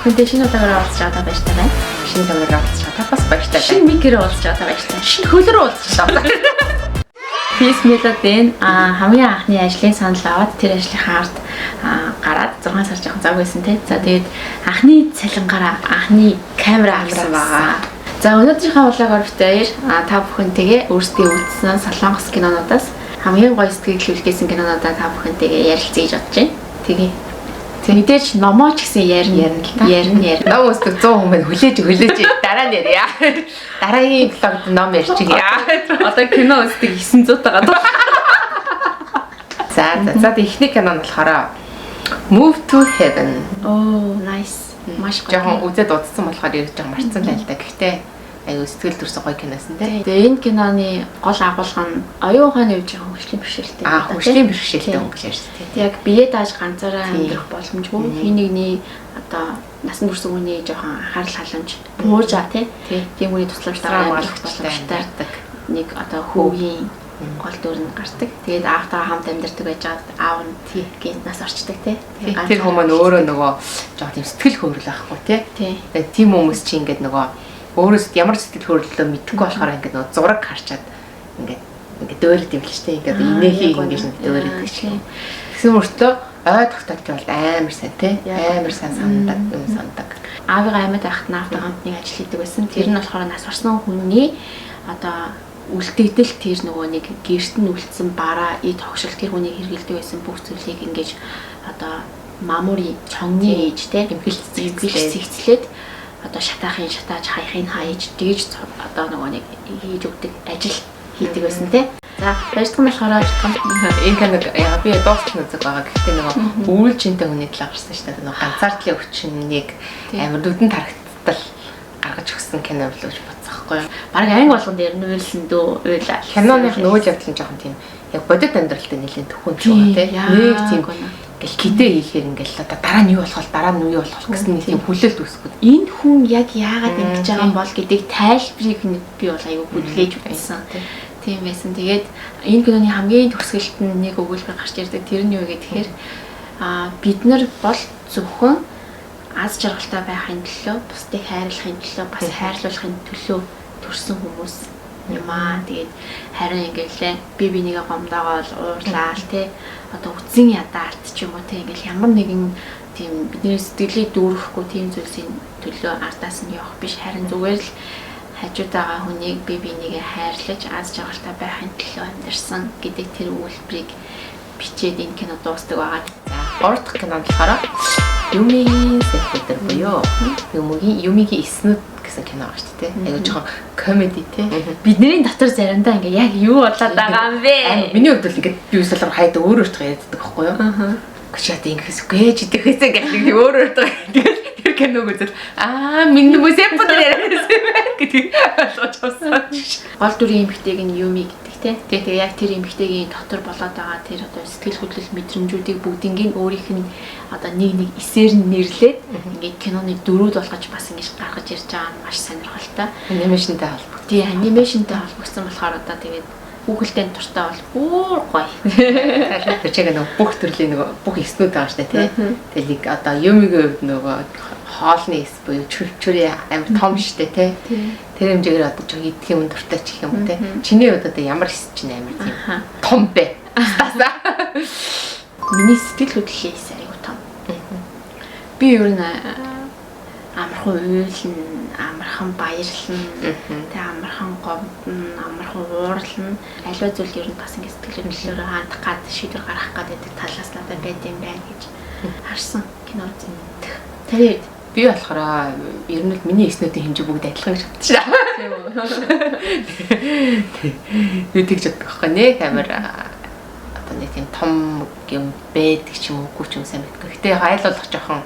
Бүхэнтэй шинэ удаагаар уулзч байгаадаа баяртай байна. Шинэ камераар уулзч байгаа бас баяртай Шинэ байна. микрээр уулзч байгаадаа баяртай. Шинэ хөлөөр уулзч байгаа. Peace Melody-н хамгийн анхны ажлын санал аваад тэр ажлынхаа ард гараад 6 сар жоохон завгүй байсан тий. За, тэгээд анхны цалингаараа анхны камера авсан байгаа. За, өнөөдрийнхөө vlog оор бид хоёр та бүхэнтэйгээ өөрсдийн үзсэн солонгос кинонуудаас хамгийн гоё сэтгэл үлдээсэн кинонуудаа та бүхэнтэйгээ ярилцъя гэж бодож байна. Тэгээ. Мэдээж номоо ч гэсэн ярина. Ярина л та. Ярина, ярина. Ном үздэг 100 хүн байна. Хүлээж хүлээж дараа нь ярья. Дараагийн vlog д ном ярьчихъя. Одоо кино үздэг 900 тагаа. За, эхний кино нь болохоор Move to Heaven. Oh, nice. Маш гоё. Жоохон үзээд удсан болохоор ерөөж жоохон марцсан л та. Гэхдээ аюу сэтгэл төрсөн гоё киносэн тий. Тэгээ энэ киноны гол агуулга нь оюун ухааны үеийн хөгжлийн бэрхшээлтэй. Аа, хөгжлийн бэрхшээлтэй хүн гэж ярьсан тий. Яг бие дааж ганцаараа амьдрах боломжгүй. Хин нэгний одоо насан турш хүний жоохон анхаарал халамж буужаа тий. Тийм хүний тусламжтайгаар амьдрах боломжтой нэг одоо хүүгийн гол дүр нь гардаг. Тэгээд аавтайгаа хамт амьдардаг байж байгаад аав нь гинт нас орчдөг тий. Тэр хүмүүс өөрөө нөгөө жоохон тийм сэтгэл хөөрөл байхгүй тий. Тэгээд тийм хүмүүс чи ингээд нөгөө өөрөөс ямар сэтгэл хөдлөлөө мэдэхгүй болохоор ингээд нөгөө зураг харчаад ингээд дөөрөд юм л ч тийм, ингээд инээхий ингээд дөөрөд гэж. Тэгсэн мөртлөө ой тогтоолт бол амар сайн тий, амар сайн сандаг юм сандаг. Аавыгаа амьд байхад наавтайгаа хамт нэг ажил хийдэг байсан. Тэр нь болохоор нас барсан хүний одоо үлдэгдэл, тэр нөгөө нэг гэрт нь үлдсэн бараа, эд хогшил, тэр хүний хэрэгэлдэг байсан бүх зүйлийг ингэж одоо мамури чонгны ээж тий эмхэлж цэгцлээд одоо шатаахын шатааж, хаяхын хаяж, тэгж одоо нөгөө нэг хийж өгдөг ажил хийдэг байсан тий. За, хоёр дахь нь болохоор энэ киног яг би дуустал үзэг байгаа. Гэхдээ нөгөө өвөл жинтэй хүний талаар гарсан шүү дээ. Нөгөө ганцаардлын өвчнийг амар нүдэн тарагтдал гаргаж өгсөн кино болов гэж бодсон байхгүй юу? Бараг анги болгон дээр нь уйлсан дөө, уйлаа. Киноных нь үйл явдал нь жоохон тийм яг бодит амьдралтай нэлээд төхөн ч юм тий. Нэг тийм ингээл кидэ хийхээр ингээл одоо дараа нь юу болох вэ? Дараа нь юу болох гэсэн нэг тийм хүлээлт үүсгүүд. Энэ хүн яг яагаад ингэж байгаа юм бол гэдэг тайлбарыг би бол аюу бүлээж үзсэн. Тийм байсан. Тэгээд энэ киноны хамгийн төгсгөлт нь нэг өгүүлбэр гарч ирдэг. Тэр нь юу гэхээр бид нар бол зөвхөн аз жаргалтай байхын төлөө, бусдыг хайрлахын төлөө, бас хайрлуулахын төлөө төрсэн хүмүүс юм аа. Тэгээд харин ингээл би бинийгээ гомдоогоол уурлаал тий. Одоо үтсэн ядаалт ч юм уу тий, ингээл ямар нэгэн тийм бидний сэтгэлийг дүүрэхгүй тийм зүйлсийн төлөө ардаас нь явах биш, харин зүгээр л хажууд байгаа хүнийг би бинийгээ хайрлаж аз жаргалтай байхын төлөө амьдарсан гэдэг тэр өгүүлбэрийг бичээд энэ кино дуустдаг байгаа. За, гурав дахь кино болохоор Юмигийн сэфэтэр буюу Юмигийн эснүүд гэсэн кино байгаа шүү дээ. Айгуу жоохон комеди тий. Бидний дотор заримдаа ингээ яг юу болоод байгаа юм бэ? Миний хувьд бол ингээ би үсэлэр хайд өөр өөртөө ярьдаг байхгүй юу? Гэж яа ингэхээс үгүй ч идэхээсээ гэх нэг өөр өөртөө. Тэгэл тэр киног үзэл аа минь хүмүүсээ яриасан юм байна гэдгийг ойлгож авсан. Гол дүрийн эмэгтэйг нь Юми гэдэг тий. Тэгээ яг тэр эмэгтэйгийн дотор болоод байгаа тэр одоо сэтгэл хөдлөл мэдрэмжүүдийг бүгднийг өөрийнх нь одоо нэг нэг эсээр нь нэрлээд ингээд киноны дөрүүд болгож бас ингэж гаргаж ирж байгаа нь маш сонирхолтой. Анимашнтай холбогдсон. Тий, анимашнтай холбогдсон болохоор одоо тэгээд Google-тэй дуртай бол бүр гоё. Тэр чиг нөгөө бүх төрлийн нөгөө бүх эснүүд байгаа шүү дээ тий. Тэгэл нэг одоо Юмигийн хувьд нөгөө хоолны эс буюу чүрчүрээ амар том шүү дээ тий. Тэр хэмжээгээр одоо жоо идэх юм дуртай ч гэх юм уу тий. Чиний хувьд одоо ямар эс чинь амар тийм том бэ? Стасаа. Миний сэтгэл хөдлөлийн эс аюу том. Би ер нь амархан уйлна, амархан баярлна, тэг амархан гомдно, амархан уурлна. Аливаа зүйл ер нь бас ингэ сэтгэл хөдлөлөөрөө хандах гад, шийдвэр гаргах гад гэдэг талаас надад байд юм байна гэж харсан кино үзэн. Таны хувьд? Би болохоор ер нь л миний эснүүдийн хэмжээ бүгд адилхан гэж бодчих. Тийм үү? Би тэгж боддог байхгүй нэг амар одоо нэг тийм том юм байдаг ч юм уу, үгүй ч юм сайн мэдгүй. Гэтэ айл болох жоохон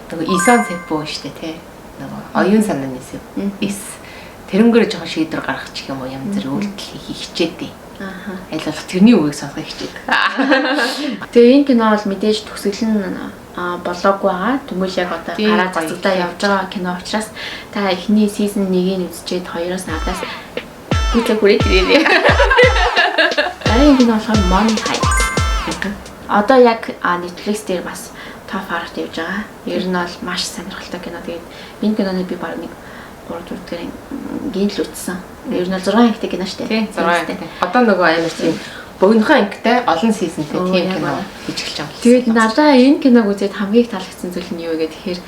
нөгөө Исан Сэппо шүү дээ тий. Нөгөө оюун санааны эс. Тэрнгээр жоохон шийдвэр гаргах ч юм уу, янз бүр үйлдэл хийх хичээдэг. Айл болох тэрний үгийг сонсох хичээдэг. Тэгээ энэ кино бол мэдээж төгсгөл нь болоогүй байгаа. Түмэл яг одоо гараа цацагдаа явж байгаа кино учраас та эхний season 1-ийг үзчихэд 2-оос надаас гүйлээ хүрээд ирээрэй. Дараагийн кино болохоор Money Heist. Одоо яг Netflix дээр бас топ 10-т явж байгаа. Ер нь бол маш сонирхолтой кино. Тэгээд энэ киноныг би баг нэг 3 4 дахь ангийн л үзсэн. Ер нь бол 6 ангитай кино шүү дээ. Тийм 6 ангитай. Одоо нөгөө амар тийм богинохон ангитай олон season тэй тийм кино хийж эхэлж байгаа юм. Тэгээд надаа энэ киног үзээд хамгийн их таалагдсан зүйл нь юу вэ гэхээр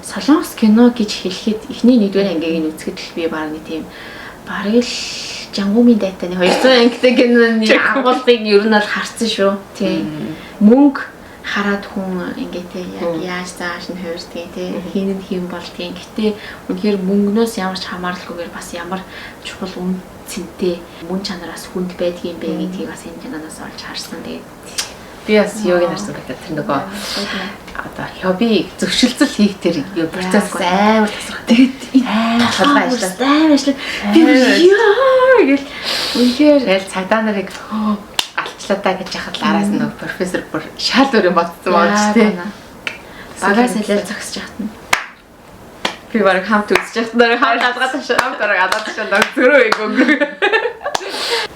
Солонгос кино гэж хэлэхэд эхний 1-р ангийг нь үзэхэд л би баг нэг тийм бараг л Жангумын дайтаны 200 ангитай киноны агуулгыг ер нь бол харсан шүү. Тийм. Мөнгө хараад хүн ингээ те яг яаж зааш нь хувирдгийг те хин нь хин болдгийг. Гэтэ үнэхээр мөнгнөөс ямар ч хамааралгүйгээр бас ямар чухал үн цэнтэй мөн чанараас хүнд байдгийн бэ гэдгийг бас энэ киноноос олж харсан. Тэгээд би бас юуг нь харсан бэ тэр нөгөө одоо хобби зөвшөлдсөл хийх тэр юу процесс амар тасархай. Тэгээд амар толгой ажиллаад амар ажиллаад би яа гэл үнэхээр тэгэл цагдаа нарыг алчлаа та гэж яхад л араас нөгөө профессор бүр шал өөр юм бодсон байгаа ч тийм. Багаас салиал зогсож яхад нь би бараг хамт үзэж яхад нарыг хамт алгаад ташаа. Хамт бараг алгаад ташаа нэг зөрөө ийг өнгө.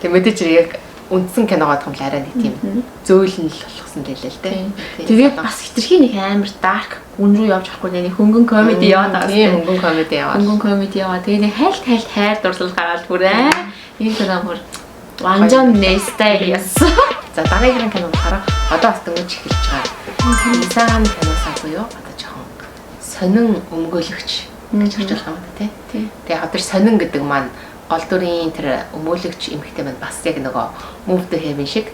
Тэг мэдээч яг үндсэн киногоо том л арай нэг тийм зөөлөн л болгосон лээ л дээ. Тэгээд бас хитрхи нэг амар dark гүн рүү явж авахгүй нэг хөнгөн комеди яваад байгаа. Тийм хөнгөн комеди яваад. Хөнгөн комеди яваа. Тэгээ нэг хайлт хайлт хайр дурлал гараад бүр аа энэ кино бүр 완전 내 스타일이었어. За дараагийн кино болохоор одоо бас дөнгөж эхэлж байгаа. 이상한 변호사 буюу одоо жоохон сонин өмгөөлөгч гэж харж болох юм байна тий. Тэгээ яг тэр сонин гэдэг маань гол дүрийн тэр өмгөөлөгч эмэгтэй маань бас яг нөгөө Move to Heaven шиг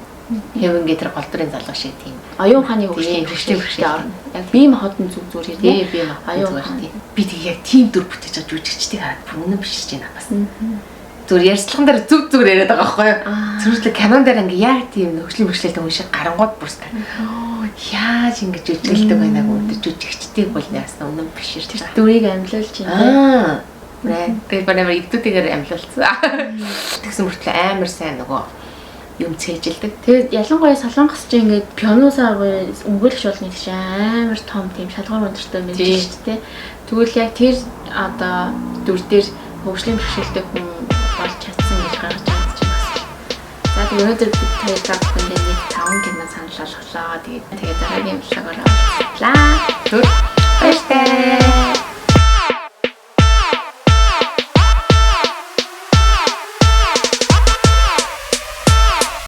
Heaven-гийн тэр гол дүрийн залуу шиг тийм оюун ухааны хөгжлийн хөгжлийн орно. Яг бие махбод нь зүг зүгээр тий. Бие махбод зүгээр тий. Би тэг яг тийм дүр бүтээж байгаа жүжигчдийг хараад бүр үнэн биширч байна бас. Зүгээр ярьцлаган дээр зүг зүгээр яриад байгаа байхгүй юу? Зүрхлэг кинон дээр ингээ яг тийм хөгжлийн бэрхшээлтэй хүн шиг гарангууд бүрс яаж ингэж жүжиглдэг байна гоо тэр жүжигчдийг бол яасан үнэн биширч байгаа. Дүрийг амьлуулж байна. Тэгээд бүр амар эвдүүтэйгээр амьлуулсан. Тэгсэн мөртлөө амар сайн нөгөө юм цээжилдэг. Тэгээд ялангуяа Солонгос ч ингээд пианосаа буюу өмгөөлөгч болно гэж амар том тийм шалгуур өндөртэй мэргэжилт тий. Тэгвэл яг тэр одоо дүр дээр хөгжлийн бэрхшээлтэй хүн болж чадсан гэж гаргаж байгаа чинь бас. За тэг өнөөдөр бид хоёр та бүхэндээ нэг 5 кино санал болголоо. Тэгээд дараагийн vlog оор уулзлаа. Баяртай.